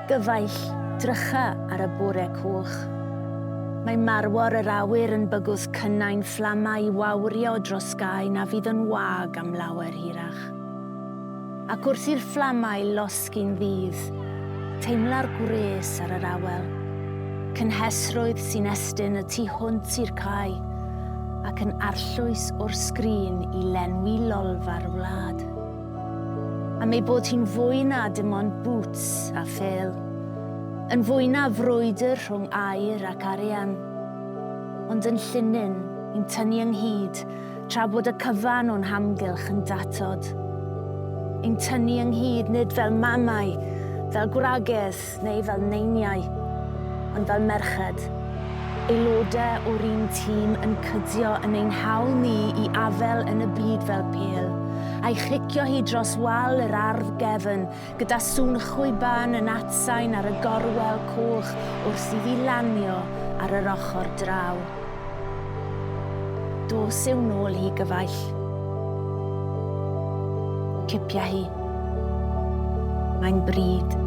Gyfaill, drycha ar y bore coch. Mae marwor yr awyr yn bygwth cynnau'n fflamau i wawrio dros gae na fydd yn wag am lawer hirach. Ac wrth i'r fflamau losgi'n ddydd, teimla'r gwres ar yr awel, cynhesrwydd sy'n estyn y tu hwnt i'r cae, ac yn arllwys o'r sgrin i lenwi lolfa'r wlad. Am ei bod hi'n fwy na dim ond bŵts a phêl. Yn fwy na frwydr rhwng aur ac arian. Ond yn llinyn, i'n tynnu ynghyd, tra bod y cyfan o'n hamgylch yn datod. Ein tynnu ynghyd nid fel mamau, fel gwragedd neu fel neiniau, ond fel merched. Aelodau o'r un tîm yn cydio yn ein hawl ni i afael yn y byd fel pêl, a'i chicio hi dros wal yr ardd gefn gyda sŵn chwiban yn atsain ar y gorwel coch wrth iddi lanio ar yr ochr draw. Dos i'w nôl hi, gyfaill. Cipia hi. Mae'n bryd.